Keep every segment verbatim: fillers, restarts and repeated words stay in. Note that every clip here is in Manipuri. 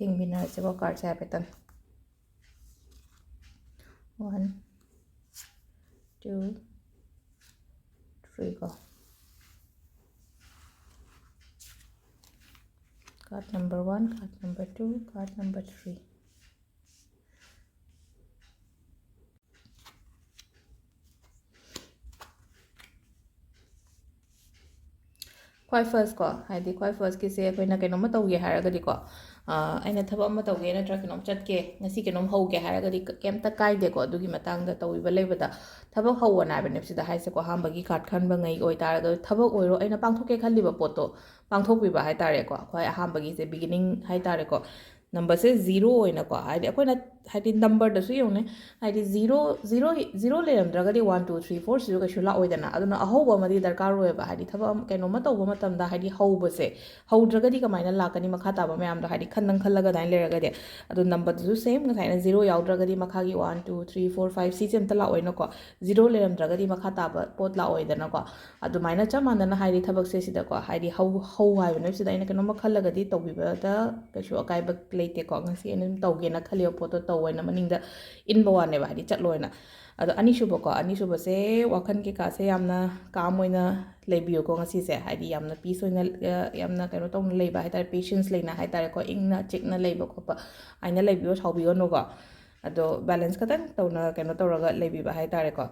ꯌꯦꯡꯃꯤꯟꯅꯔꯁꯤꯀꯣ, cardꯁꯦ ꯍꯥꯏꯐꯦꯠꯇꯪ꯫ One, two, three ꯀꯣ꯫ Card number one, card number two, card number three꯫ ꯈ꯭ꯋꯥꯏ first ꯀꯣ, ꯍꯥꯏꯗꯤ ꯈ꯭ꯋꯥꯏ firstꯀꯤꯁꯦ ꯑꯩꯈꯣꯏꯅ ꯀꯩꯅꯣꯝꯃ ꯇꯧꯒꯦ ꯍꯥꯏꯔꯒꯗꯤꯀꯣ, ꯑ, ꯑꯩꯅ ꯊꯕꯛ ꯑꯃ ꯇꯧꯒꯦ ꯅꯠꯇ꯭ꯔꯒ ꯀꯩꯅꯣꯝ ꯆꯠꯀꯦ, ꯉꯁꯤ ꯀꯩꯅꯣꯝ ꯍꯧꯒꯦ ꯍꯥꯏꯔꯒꯗꯤ ꯀ-, ꯀꯩꯝꯇ ꯀꯥꯏꯗꯦꯀꯣ꯫ ꯑꯗꯨꯒꯤ ꯃꯇꯥꯡꯗ ꯇꯧꯕꯤꯕ ꯂꯩꯕꯗ ꯊꯕꯛ ꯍꯧꯑꯣꯅ ꯍꯥꯏꯕꯅꯦꯕ ꯁꯤꯗ ꯍꯥꯏꯁꯦꯀꯣ꯫ ꯑꯍꯥꯟꯕꯒꯤ card ꯈꯟꯕꯉꯩ ꯑꯣꯏꯇꯥꯔꯒꯗꯤ ꯊꯕꯛ ꯑꯣꯏꯔꯣ, ꯑꯩꯅ ꯄꯥꯡꯊꯣꯛꯀꯦ ꯈꯜꯂꯤꯕ ꯄꯣꯠꯇꯣ ꯄꯥꯡꯊꯣꯛꯄꯤꯕ ꯍꯥꯏꯇꯥꯔꯦꯀꯣ꯫ ꯈ꯭ꯋꯥꯏ ꯑꯍꯥꯟꯕꯒꯤꯁꯦ beginning ꯍꯥꯏꯇꯥꯔꯦꯀꯣ꯫ Numberꯁꯦ zero ꯑꯣꯏꯅꯀꯣ, ꯍꯥꯏꯗꯤ ꯑꯩꯈꯣꯏꯅ, ꯍꯥꯏꯗꯤ numberꯗꯁꯨ ꯌꯦꯡꯉꯨꯅꯦ, ꯍꯥꯏꯗꯤ zero, zero, zero ꯂꯩꯔꯝꯗ꯭ꯔꯒꯗꯤ one, two, three, four ꯁꯤꯁꯨ ꯀꯩꯁꯨ ꯂꯥꯛꯑꯣꯏꯗꯅ꯫ ꯑꯗꯨꯅ ꯑꯍꯧꯕ ꯑꯃꯗꯤ ꯗꯔꯀꯥꯔ ꯑꯣꯏꯌꯦꯕ꯫ ꯍꯥꯏꯗꯤ ꯊꯕꯛ ꯑꯃ, ꯀꯩꯅꯣꯝꯃ ꯇꯧꯕ ꯃꯇꯝꯗ ꯍꯥꯏꯗꯤ ꯍꯧꯕꯁꯦ, ꯍꯧꯗ꯭ꯔꯒꯗꯤ ꯀꯃꯥꯏꯅ ꯂꯥꯛꯀꯅꯤ ꯃꯈꯥ ꯇꯥꯕ ꯃꯌꯥꯝꯗꯣ? ꯍꯥꯏꯗꯤ ꯈꯟꯗꯪ ꯈꯜꯂꯒ ꯑꯗꯨꯃꯥꯏꯅ ꯂꯩꯔꯒꯗꯤ꯫ ꯑꯗꯣ numberꯗꯨꯁꯨ same, ꯉꯁꯥꯏꯅ zero ꯌꯥꯎꯗ꯭ꯔꯒꯗꯤ ꯃꯈꯥꯒꯤ one, two, three, four, five ꯁꯤꯁꯦ ꯑꯝꯇ ꯂꯥꯛꯑꯣꯏꯅꯀꯣ꯫ Zero ꯂꯩꯔꯝꯗ꯭ꯔꯒꯗꯤ ꯃꯈꯥ ꯇꯥꯕ ꯄꯣꯠ ꯂꯥꯛꯑꯣꯏꯗꯅꯀꯣ꯫ ꯑꯗꯨꯃꯥꯏꯅ ꯆꯞ ꯃꯥꯟꯅꯅ ꯍꯥꯏꯗꯤ ꯊꯕꯛꯁꯦ ꯁꯤꯗꯀꯣ, ꯍꯥꯏꯗꯤ ꯍꯧ-, ꯍꯧ ꯍꯥꯏꯕꯅꯦꯕ ꯁꯤꯗ꯫ ꯑꯩꯅ ꯀꯩꯅꯣꯝꯃ ꯈꯜꯂꯒꯗꯤ ꯇꯧꯕꯤꯕꯗ ꯀꯩꯁꯨ ꯑꯀꯥꯏꯕ ꯂꯩꯇꯦꯀꯣ꯫ ꯉꯁꯤ ꯑꯩꯅ ꯑꯗꯨꯝ ꯇꯧꯒꯦꯅ ꯈꯜꯂꯤꯕ ꯄꯣꯠꯇꯣ ꯇꯧ ꯍꯥꯏꯅ ꯃꯅꯤꯡꯗ ꯏꯟꯕ ꯋꯥꯅꯦꯕ, ꯍꯥꯏꯗꯤ ꯆꯠꯂꯣꯅ꯫ ꯑꯗꯣ ꯑꯅꯤꯁꯨꯕꯀꯣ, ꯑꯅꯤꯁꯨꯕꯁꯦ ꯋꯥꯈꯜ ꯀꯩꯀꯥꯁꯦ ꯌꯥꯝꯅ calm ꯑꯣꯏꯅ ꯂꯩꯕꯤꯌꯨꯀꯣ ꯉꯁꯤꯁꯦ꯫ ꯍꯥꯏꯗꯤ ꯌꯥꯝꯅ peace ꯑꯣꯏꯅ, ꯑ, ꯌꯥꯝꯅ ꯀꯩꯅꯣ ꯇꯧꯅ ꯂꯩꯕ ꯍꯥꯏꯇꯥꯔꯦ, patience ꯂꯩꯅ ꯍꯥꯏꯇꯥꯔꯦꯀꯣ, ꯏꯪꯅ ꯆꯤꯛꯅ ꯂꯩꯕ ꯈꯣꯠꯄ ꯍꯥꯏꯅ ꯂꯩꯕꯤꯌꯣ, ꯁꯥꯎꯕꯤꯒꯅꯨꯀꯣ꯫ ꯑꯗꯣ balance ꯈꯇꯪ ꯇꯧꯅ ꯀꯩꯅꯣ ꯇꯧꯔꯒ ꯂꯩꯕꯤꯕ ꯍꯥꯏꯇꯥꯔꯦꯀꯣ꯫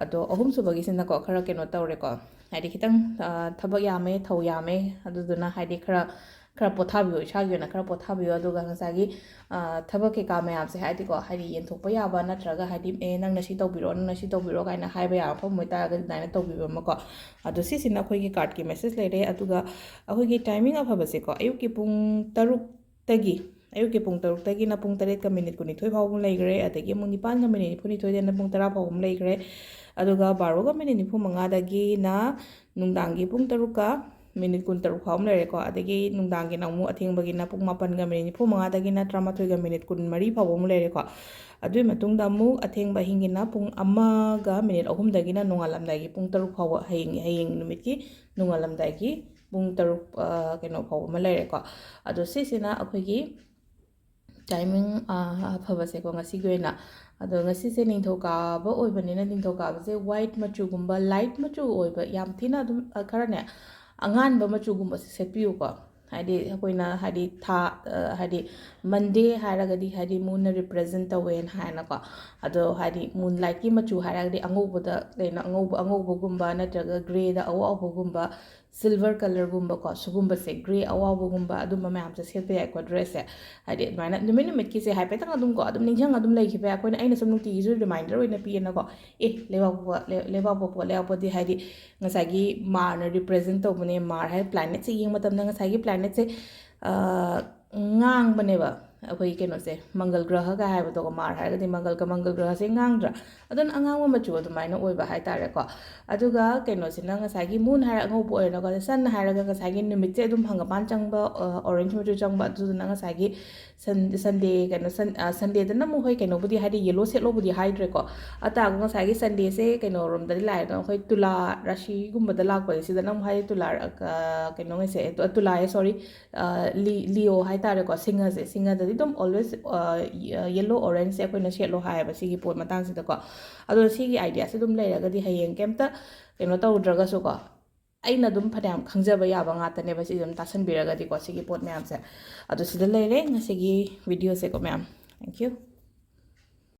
ꯑꯗꯣ ꯑꯍꯨꯝꯁꯨꯕꯒꯤꯁꯤꯅꯀꯣ, ꯈꯔ ꯀꯩꯅꯣ ꯇꯧꯔꯦꯀꯣ, ꯍꯥꯏꯗꯤ ꯈꯤꯇꯪ, ꯑ, ꯊꯕꯛ ꯌꯥꯝꯃꯦ, ꯊꯧ ꯌꯥꯝꯃꯦ, ꯑꯗꯨꯗꯨꯅ ꯍꯥꯏꯗꯤ ꯈꯔ, ꯈꯔ ꯄꯣꯊꯥꯕꯤꯌꯣ, ꯏꯁꯥꯒꯤ ꯑꯣꯏꯅ ꯈꯔ ꯄꯣꯊꯥꯕꯤꯌꯣ꯫ ꯑꯗꯨꯒ ꯉꯁꯥꯏꯒꯤ, ꯑ, ꯊꯕꯛ ꯀꯩꯀꯥ ꯃꯌꯥꯝꯁꯦ ꯍꯥꯏꯗꯤꯀꯣ, ꯍꯥꯏꯗꯤ ꯌꯦꯟꯊꯣꯛꯄ ꯌꯥꯕ ꯅꯠꯇ꯭ꯔꯒ ꯍꯥꯏꯗꯤ, "ꯑꯦ, ꯅꯪꯅ ꯁꯤ ꯇꯧꯕꯤꯔꯣ, ꯅꯪꯅ ꯁꯤ ꯇꯧꯕꯤꯔꯣ" ꯀꯥꯏꯅ ꯍꯥꯏꯕ ꯌꯥꯕ ꯃꯐꯝ ꯑꯣꯏꯇꯥꯔꯒꯗꯤ ꯑꯗꯨꯃꯥꯏꯅ ꯇꯧꯕꯤꯕ ꯑꯃꯀꯣ꯫ ꯑꯗꯣ ꯁꯤꯁꯤꯅ ꯑꯩꯈꯣꯏꯒꯤ cardꯀꯤ message ꯂꯩꯔꯦ꯫ ꯑꯗꯨꯒ ꯑꯩꯈꯣꯏꯒꯤ timing ꯑꯐꯕꯁꯦꯀꯣ, ꯑꯌꯨꯛꯀꯤ ꯄꯨꯡ ꯇꯔꯨꯛ ꯇꯒꯤ, ꯑꯌꯨꯛꯀꯤ ꯄꯨꯡ ꯇꯔꯨꯛꯇꯒꯤꯅ ꯄꯨꯡ ꯇꯔꯦꯠꯀ minute ꯀꯨꯟꯅꯤꯊꯣꯏ ꯐꯥꯎꯕ ꯑꯃ ꯂꯩꯈ꯭ꯔꯦ, ꯑꯗꯒꯤ ꯑꯃꯨꯛ ꯅꯤꯄꯥꯟꯒ minute ꯅꯤꯐꯨꯅꯤꯊꯣꯏꯗꯩꯅ ꯄꯨꯡ ꯇꯔꯥ ꯐꯥꯎꯕ ꯑꯃ ꯂꯩꯈ꯭ꯔꯦ, ꯑꯗꯨꯒ ꯕꯥꯔꯣꯒ minute ꯅꯤꯐꯨ ꯃꯉꯥꯗꯒꯤꯅ ꯅꯨꯡꯗꯥꯡꯒꯤ ꯄꯨꯡ ꯇꯔꯨꯛꯀ ꯃꯤꯅꯤꯠ ꯀꯨꯟꯇꯔꯨꯛ ꯐꯥꯎꯕ ꯑꯃ ꯂꯩꯔꯦꯀꯣ꯫ ꯑꯗꯒꯤ ꯅꯨꯡꯗꯥꯡꯒꯤꯅ ꯑꯃꯨꯛ ꯑꯊꯦꯡꯕꯒꯤꯅ ꯄꯨꯡ ꯃꯥꯄꯟꯒ ꯃꯤꯅꯤꯠ ꯅꯤꯐꯨ ꯃꯉꯥꯗꯒꯤꯅ ꯇꯔꯥꯃꯥꯊꯣꯏꯒ ꯃꯤꯅꯤꯠ ꯀꯨꯟꯃꯔꯤ ꯐꯥꯎꯕ ꯑꯃꯨꯛ ꯂꯩꯔꯦꯀꯣ꯫ ꯑꯗꯨꯒꯤ ꯃꯇꯨꯡꯗ ꯑꯃꯨꯛ ꯑꯊꯦꯡꯕ ꯑꯍꯤꯡꯒꯤꯅ ꯄꯨꯡ ꯑꯃꯒ ꯃꯤꯅꯤꯠ ꯑꯍꯨꯝꯗꯒꯤꯅ ꯅꯣꯡꯉꯥꯜꯂꯝꯗꯥꯏꯒꯤ ꯄꯨꯡ ꯇꯔꯨꯛ ꯐꯥꯎꯕ, ꯍꯌꯦꯡ, ꯍꯌꯦꯡ ꯅꯨꯃꯤꯠꯀꯤ ꯅꯣꯡꯉꯥꯜꯂꯝꯗꯥꯏꯒꯤ ꯄꯨꯡ ꯇꯔꯨꯛ, ꯑ, ꯀꯩꯅꯣ ꯐꯥꯎꯕ ꯑꯃ ꯂꯩꯔꯦꯀꯣ꯫ ꯑꯗꯣ ꯁꯤꯁꯤꯅ ꯑꯩꯈꯣꯏꯒꯤ ꯇꯥꯏꯃꯤꯡ, ꯑ, ꯑꯐꯕꯁꯦꯀꯣ ꯉꯁꯤꯒꯤ ꯑꯣꯏꯅ꯫ ꯑꯗꯣ ꯉꯁꯤꯁꯦ ꯅꯤꯡꯊꯧꯀꯥꯕ ꯑꯣꯏꯕꯅꯤꯅ ꯅꯤꯡꯊꯧꯀꯥꯕꯁꯦ white ꯃꯆꯨꯒꯨꯝꯕ, light ꯃꯆꯨ ꯑꯣꯏꯕ, ꯌꯥꯝ ꯊꯤꯅ ꯑꯗꯨꯝ, ꯑ, ꯈꯔꯅꯦ ꯑꯉꯥꯟꯕ ꯃꯆꯨꯒꯨꯝꯕꯁꯦ ꯁꯦꯠꯄꯤꯌꯨꯀꯣ꯫ ꯍꯥꯏꯗꯤ ꯑꯩꯈꯣꯏꯅ ꯍꯥꯏꯗꯤ ꯊꯥ, ꯑ, ꯍꯥꯏꯗꯤ Monday ꯍꯥꯏꯔꯒꯗꯤ ꯍꯥꯏꯗꯤ moonꯅ represent ꯇꯧꯋꯦꯅ ꯍꯥꯏꯅꯀꯣ꯫ ꯑꯗꯣ ꯍꯥꯏꯗꯤ moonlightꯀꯤ ꯃꯆꯨ ꯍꯥꯏꯔꯒꯗꯤ ꯑꯉꯧꯕꯗ ꯀꯩꯅꯣ, ꯑꯉꯧꯕ, ꯑꯉꯧꯕꯒꯨꯝꯕ ꯅꯠꯇ꯭ꯔꯒ greyꯗ ꯑꯋꯥꯎꯕꯒꯨꯝꯕ, silver colourꯒꯨꯝꯕꯀꯣ, ꯁꯤꯒꯨꯝꯕꯁꯦ, grey ꯑꯋꯥꯎꯕꯒꯨꯝꯕ, ꯑꯗꯨꯝꯕ ꯃꯌꯥꯝꯁꯦ ꯁꯦꯠꯄ ꯌꯥꯏꯀꯣ dressꯁꯦ꯫ ꯍꯥꯏꯗꯤ ꯑꯗꯨꯃꯥꯏꯅ ꯅꯨꯃꯤꯠ ꯅꯨꯃꯤꯠꯀꯤꯁꯦ ꯍꯥꯏꯐꯦꯠꯇꯪ ꯑꯗꯨꯝꯀꯣ, ꯑꯗꯨꯝ ꯅꯤꯡꯁꯤꯡꯉ ꯑꯗꯨꯝ ꯂꯩꯈꯤꯕ ꯌꯥꯏ꯫ ꯑꯩꯈꯣꯏꯅ, ꯑꯩꯅ ꯁꯨꯝ ꯅꯨꯡꯇꯤꯒꯤꯁꯨ reminder ꯑꯣꯏꯅ ꯄꯤꯌꯦꯅꯀꯣ꯫ ꯑꯦ, ꯂꯩꯕꯥꯛꯄꯣꯛꯄ, ꯂꯩ-, ꯂꯩꯕꯥꯛꯄꯣꯛꯄ, ꯂꯩꯕꯥꯛꯄꯣꯛꯄꯗꯤ ꯍꯥꯏꯗꯤ ꯉꯁꯥꯏꯒꯤ ꯃꯥꯔꯅ represent ꯇꯧꯕꯅꯦ꯫ ꯃꯥꯔ ꯍꯥꯏ planetꯁꯦ ꯌꯦꯡꯕ ꯃꯇꯝꯗ ꯉꯁꯥꯏꯒꯤ planetꯁꯦ, ꯑ, ꯉꯥꯡꯕꯅꯦꯕ꯫ ꯑꯩꯈꯣꯏꯒꯤ ꯀꯩꯅꯣꯁꯦ, ꯃꯪꯒꯜ ꯒ꯭ꯔꯍꯒ ꯍꯥꯏꯕꯗꯣꯀꯣ, ꯃꯥꯔ ꯍꯥꯏꯔꯒꯗꯤ ꯃꯪꯒꯜꯒ, ꯃꯪꯒꯜ ꯒ꯭ꯔꯍꯁꯦ ꯉꯥꯡꯗ꯭ꯔꯥ? ꯑꯗꯨꯅ ꯑꯉꯥꯡꯕ ꯃꯆꯨ ꯑꯗꯨꯃꯥꯏꯅ ꯑꯣꯏꯕ ꯍꯥꯏꯇꯥꯔꯦꯀꯣ꯫ ꯑꯗꯨꯒ ꯀꯩꯅꯣꯁꯤꯅ ꯉꯁꯥꯏꯒꯤ moon ꯍꯥꯏꯔ ꯑꯉꯧꯕ ꯑꯣꯏꯔꯦꯅꯀꯣ, sun ꯍꯥꯏꯔꯒ ꯉꯁꯥꯏꯒꯤ ꯅꯨꯃꯤꯠꯁꯦ ꯑꯗꯨꯝ ꯍꯪꯒꯄꯥꯟ ꯆꯪꯕ, ꯑ, orange ꯃꯆꯨ ꯆꯪꯕ, ꯑꯗꯨꯗꯨꯅ ꯉꯁꯥꯏꯒꯤ sun-, Sunday, ꯀꯩꯅꯣ, sun-, ꯑ, Sundayꯗꯅ ꯑꯃꯨꯛ ꯍꯣꯏ ꯀꯩꯅꯣꯕꯨꯗꯤ ꯍꯥꯏꯗꯤ yellow ꯁꯦꯠꯂꯣꯕꯨꯗꯤ ꯍꯥꯏꯗ꯭ꯔꯦꯀꯣ꯫ ꯑꯇꯥꯒ ꯉꯁꯥꯏꯒꯤ Sundayꯁꯦ ꯀꯩꯅꯣꯔꯣꯝꯗꯗꯤ ꯂꯥꯛꯑꯦꯗꯅ, ꯑꯩꯈꯣꯏ ꯇꯨꯂꯥ ꯔꯥꯁꯤꯒꯨꯝꯕꯗ ꯂꯥꯛꯄꯅꯦ꯫ ꯁꯤꯗꯅ ꯑꯃꯨꯛ ꯍꯥꯏꯗꯤ ꯇꯨꯂꯥ, ꯑ, ꯀꯩꯅꯣꯉꯩꯁꯦ, ꯇꯨ-, ꯇꯨꯂꯥ ꯍꯥꯏ, sorry, ꯑ, ꯂꯤ-, Leo ꯍꯥꯏꯇꯥꯔꯦꯀꯣ, ꯁꯤꯡꯍꯁꯦ, ꯁꯤꯡꯍꯗꯗꯤ ꯑꯗꯨꯝ always, ꯑ, ꯌꯦ-, yellow orangeꯁꯦ ꯑꯩꯈꯣꯏꯅ ꯁꯦꯠꯂꯣ ꯍꯥꯏꯌꯦꯕ ꯁꯤꯒꯤ ꯄꯣꯠ ꯃꯇꯥꯡꯁꯤꯗꯀꯣ꯫ ꯑꯗꯣ ꯁꯤꯒꯤ ideaꯁꯦ ꯑꯗꯨꯝ ꯂꯩꯔꯒꯗꯤ ꯍꯌꯦꯡ ꯀꯩꯝꯇ ꯀꯩꯅꯣ ꯇꯧꯗ꯭ꯔꯒꯁꯨꯀꯣ, ꯑꯩꯅ ꯑꯗꯨꯝ ꯐꯅꯌꯥꯝ ꯈꯪꯖꯕ ꯌꯥꯕ ꯉꯥꯛꯇꯅꯦꯕ ꯁꯤ ꯑꯗꯨꯝ ꯇꯥꯁꯟꯕꯤꯔꯒꯗꯤꯀꯣ, ꯁꯤꯒꯤ ꯄꯣꯠ ꯃꯌꯥꯝꯁꯦ꯫ ꯑꯗꯣ ꯁꯤꯗ ꯂꯩꯔꯦ ꯉꯁꯤꯒꯤ videoꯁꯦꯀꯣ ꯃꯌꯥꯝ꯫ Thank you꯫